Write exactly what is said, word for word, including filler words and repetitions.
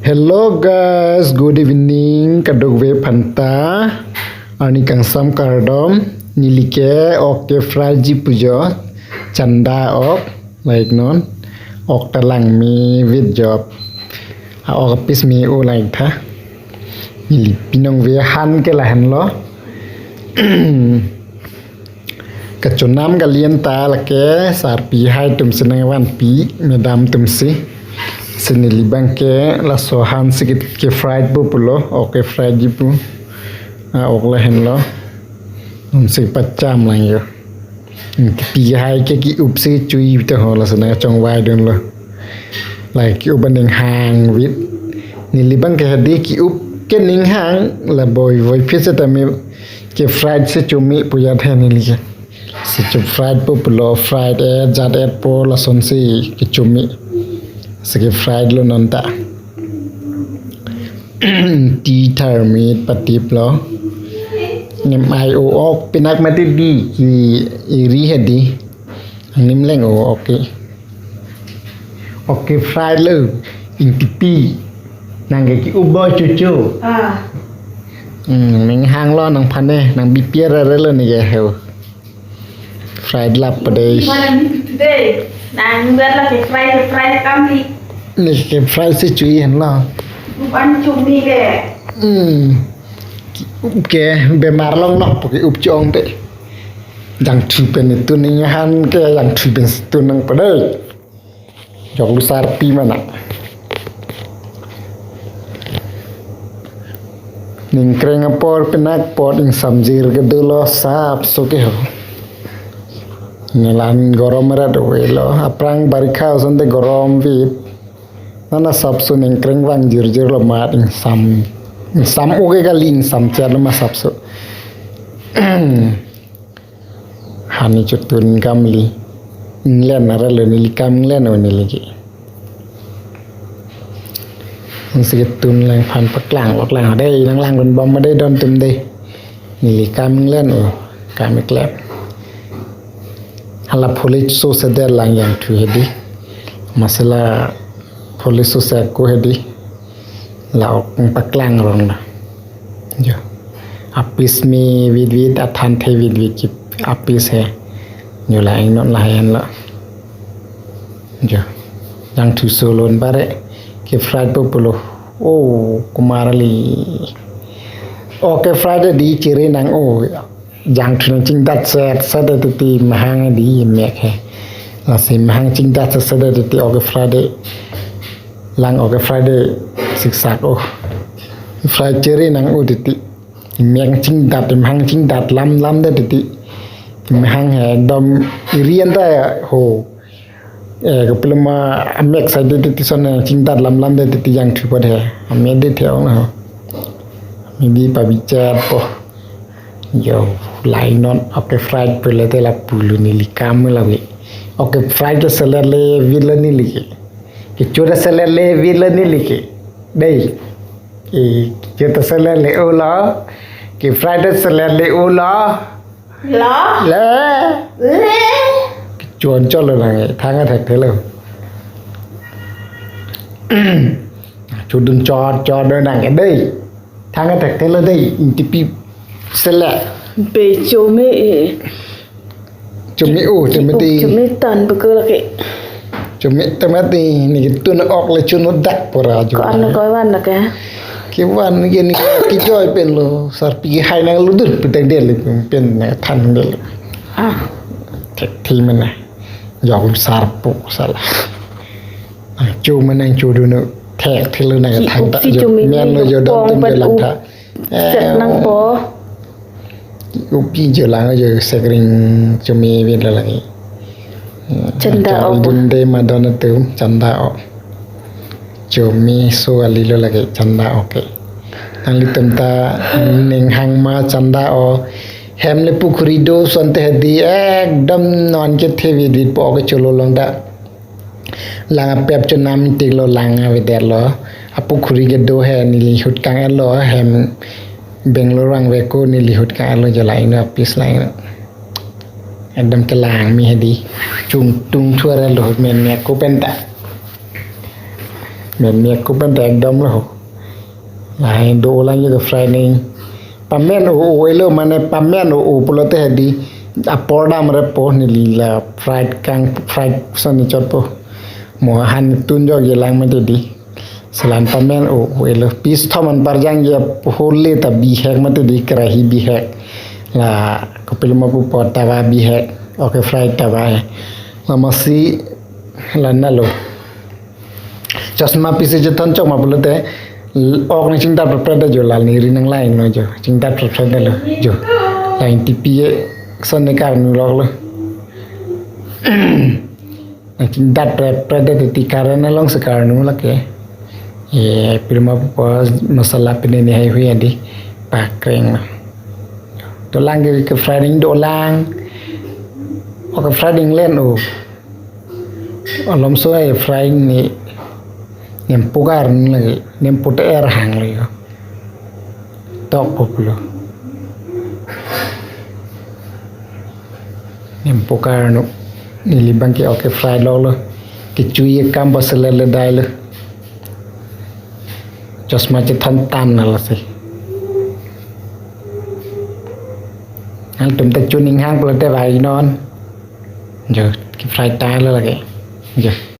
Hello guys, good evening. Kadokave aphanta arni kangsam kardom. Neli ke ok ke-fry ji pujo. Chanda ok, like non. Ok ta langme vit jop. A ok a-piece me-o lang tha. Neli pinong ve han ke lahenlo. Kachonam kalian ta lake sarpi hai atum si nangvanpi, madam atum si. Si neli abang ke laso han si ke, ke-fry po pulo, ok ke-fry ji pu. A ok lahenlo. Atum si pacham lang jo. Hmm, kepi hai ke ke-up si chui ta ho, laso nangchongvai dunlo. Like ke-up aning hang vit. Neli abang ke hedi ke-up ke ning hang la boi boi phit setame ke-fried si chome pu jat he neli ke. Si cho-fried po pulo, fried et jat et po lason si kechome. Si ke-fried lo non ta. Ti tharmit patip lo. Nem ai o ok pinak mati di ke-eri hedi. Angnim leng o ok ke. Ok ke-fried lo. Ingtipi. Nang ke ke-up bo chuchu. Ah. Hmm, ning hang lo nangphan ne, nang B P R re lo ne ke heu. Fried lap padai. Mana ni today? Nang buat lake fry, fry kami. Ne ke-fry si chui henlo. Bukan cumi ke. Hmm. Ke bemar longlok po ke-up chong te. Jangthu pen tun ning han ke jangthu pen tun nang padai. Jok lu sarpi mana. Ningkreng apor pinak apor ingsamjir ke dolo sapso ke ho. Nelan gorom rat ove lo. Aphrang barikha asonte gorom vit. Nana sapso ningkreng vang jirjir lo mat ingsam. Ingsam oke kali ingsam char lo ma sapso. Hani chotun kamli. Inglen ara lo neli kam inglen o neli ke. Nang si ketun langphan paklang, paklang. Dei, nang langdun bom dei don atum dei. Neli kam inglen o, kam iklep. Hala police so seder lang jangthu hedi. Masala police so seko hedi. La ok paklang rong na. Jo. A-piece me vit vit, athan the vit vit ke a-piece he. Jo la ingnon la hen la. Jo. Jangthu solon bare ke-fried po pulo. Oh, kumar ali. Ok ke-fried di chere nang o. Jangthu nangchingdat set set titi mahang di mek he. Lasi mahang chingdat set set titi ok ke-fried. Lang ok ke-fried siksak o. Fry chere nang o titi. Mek chingdat, mahang chingdat lam lam de titi. Mahang he dom irian ta ho. Eh, kapilama amek sa de titi son chingdat lam lam de titi jangthu pade. Amek de the ong ho. Maybe pabichar po. Jo, la ingnon ok ke-fried pele te lapu lo neli kam la ve. Ok ke-fried ke selet le vit lo neli ke. Kecho ta selet le vit lo neli ke. Dei. Kecho ta selet le o lo. Ke-fried ta selet le o lo. Lo? Le. Le. Kecho anchot lo nang, thang athak thelo. Chodun chot chot do nang dei. Thang athak thelo dei, ingtipi sela. Be chome e. Chome o, chome te. Chome tan bekel ke. Chome tamate, ne ketun ok le chun odak pora jo. Ko an ko van ke. Kevan ke ne kejoi pen lo, sarpi ke hai nang ludur putang del pen ne than del. Ah. Thekthi mana. Jok sarpo sala. Ah, chu mana chu dunu. Thekthi lo na thang ta jo. Men lo jo dam tem jo lang tha. Set nangpo. Upi jo lang jo sekring chome vin lo lagi. Chanda ok. Dun de ma don atum chanda ok. Chome so ali lo lagi chanda ok. Nanglitum ta ning hang ma chanda ok. Hem le pukhuri do sonte hedi ekdom non ke the vit vit po ke cholo long ta. Lang apep chonam tik lo lang avedet lo. Apukhuri ke do he neli hut kang-et lo hem Bangalore vangve ko neli hut kang-et lo jo la ino a-piece lang. Ekdom kelang me hedi. Chungtung thuar lo men me ko penta. Men mi akup pen ta ekdom lo ho. Lahai do-olang jo ke-fry nangji. Pamen o-o-elo mane pamen o-o pulote hedi. Apor damrepo neli la fried kang fried son ni chotpo. Mo han tun jo kelang mati di. Selan pamen o-o-elo. Piece thom an parjang jo hole ta bihek mati di kerahi bihek. La kopilo ma pupo tawa bihek. Okay, fried tawa. Lama si la nalo. Chosma pisi chethon chok ma pulote ok nangchingdat prapra da jo, lal neri nang lain lo jo. Chingdat prapra da lo jo. Lain T P e son ne karnu lok lo. Nangchingdat prapra da ti karan along se karnu lake. Ye pirma po masala pine ni hai hui adi pakreng ma. Dolang ke, ke-fry nangji dolang. O ke-fry nanglen o. Alomso ai fry ni nempo karnu lagi, nempo te er hang lagi. Tok populo. Nempo karnu neli bang ke okay fry lo lo. Kechui kam paselet le dai lo. Chosma chethon tan na lasi. Halatum ta chuning hang pulote vai non. Jo, ke-fry ta lo lagi. Jo.